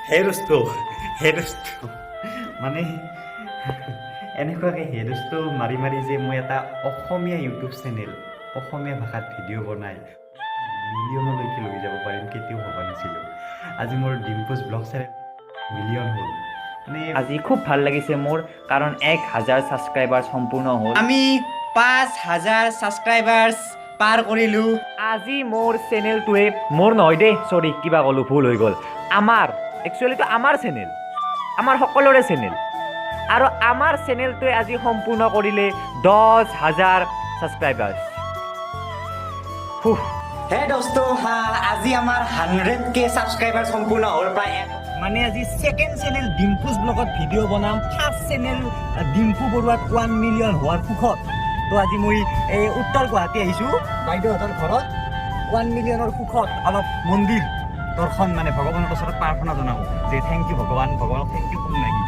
হে দোস্ত, হে দোস্ত, মানে এনেকুৱাকৈ হে দোস্ত মাৰি মাৰি যে মই এটা অসমীয়া ইউটিউব চেনেল অসমীয়া ভাষাত ভিডিঅ' বনাই মিলিয়নলৈকে লৈ যাব পাৰিম, কেতিয়াও ভবা নাছিলোঁ। আজি মোৰ ডিম্পুজ ব্লগ চেনেল মিলিয়ন হ'ল মানে। আজি খুব ভাল লাগিছে মোৰ, কাৰণ 1000 ছাবস্ক্ৰাইবাৰ সম্পূৰ্ণ হ'ল। আমি 5000 ছাবস্ক্ৰাইবাৰ্ছ পাৰ কৰিলোঁ। আজি মোৰ চেনেলটোৱে, মোৰ নহয় দেই, চৰি, কিবা ক'লোঁ, ভুল হৈ গ'ল। আমাৰ, একচুৱেলিটো আমাৰ চেনেল, আমাৰ সকলোৰে চেনেল আৰু আমাৰ চেনেলটোৱে আজি সম্পূৰ্ণ কৰিলে 10,000 ছাবস্ক্ৰাইবাৰ্ছ। হে দোস্ত, হা, আজি আমাৰ 100K subscriber সম্পূৰ্ণ হ'ল প্ৰায় মানে আজি ছেকেণ্ড চেনেল ডিম্পুজ ব্লগত ভিডিঅ' বনাম, ফাৰ্ষ্ট চেনেল ডিম্পু বৰুৱাত 1 মিলিয়ন হোৱাৰ সুখত। তো আজি মই এই উত্তৰ গুৱাহাটী আহিছোঁ বাইদেউহঁতৰ ঘৰত। 1 মিলিয়নৰ সুখত অলপ মন্দিৰ দৰ্শন, মানে ভগৱানৰ ওচৰত প্ৰাৰ্থনা জনাওঁ যে thank U ভগৱান। ভগৱানক thank U ক'ম নেকি?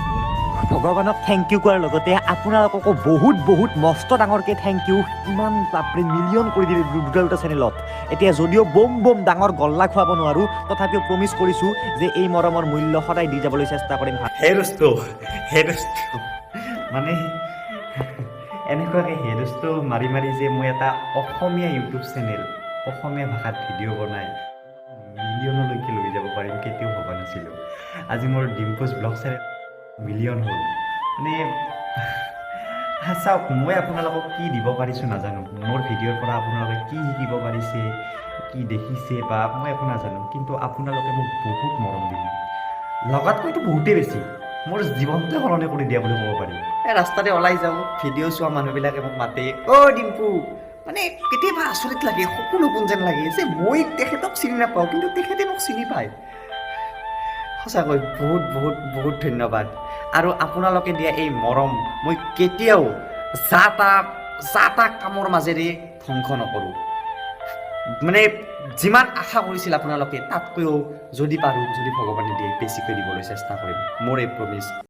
ভগৱানক thank U কোৱাৰ লগতে আপোনালোককো বহুত বহুত মস্ত ডাঙৰকৈ thank U. ইমান বাপৰে মিলিয়ন কৰি দিলে দুটা দুটা চেনেলত। এতিয়া যদিও বম বম ডাঙৰ গল্লা খুৱাব নোৱাৰোঁ, তথাপিও প্ৰমিছ কৰিছোঁ যে এই মৰমৰ মূল্য সদায় দি যাবলৈ চেষ্টা কৰিম। হে দোস্ত, হে দোস্ত, মানে এনেকুৱাকৈ হে দোস্ত মাৰি মাৰি যে মই এটা অসমীয়া ইউটিউব চেনেল অসমীয়া ভাষাত ভিডিঅ' বনাই মিলিয়নলৈকে লৈ যাব পাৰিম, কেতিয়াও ভবা নাছিলোঁ। আজি মোৰ ডিম্পুজ ব্লগ চেনেল মিলিয়ন হ'ল মানে। চাওক, মই আপোনালোকক কি দিব পাৰিছোঁ নাজানো, মোৰ ভিডিঅ'ৰ পৰা আপোনালোকে কি শিকিব পাৰিছে, কি দেখিছে বা মই একো নাজানো, কিন্তু আপোনালোকে মোক বহুত মৰম দিলে, লগাতকৈতো বহুতেই বেছি। মোৰ জীৱনটোৱে সলনি কৰি দিয়া বুলি ক'ব পাৰি। এই ৰাস্তাতে ওলাই যাওঁ, ভিডিঅ' চোৱা মানুহবিলাকে মোক মাতে, "অ' ডিম্পু।" মানে কেতিয়াবা আচৰিত লাগে, সপোন সপোন যেন লাগে যে মই তেখেতক চিনি নাপাওঁ, কিন্তু তেখেতে মোক চিনি পায়। সঁচাকৈ বহুত বহুত বহুত ধন্যবাদ। আৰু আপোনালোকে দিয়া এই মৰম মই কেতিয়াও যা তা যা তা কামৰ মাজেৰে ধ্বংস নকৰোঁ। মানে যিমান আশা কৰিছিল আপোনালোকে, তাতকৈও যদি পাৰোঁ, যদি ভগৱানে দিয়ে, বেছিকৈ দিবলৈ চেষ্টা কৰিম। মোৰ এই প্ৰমিছ।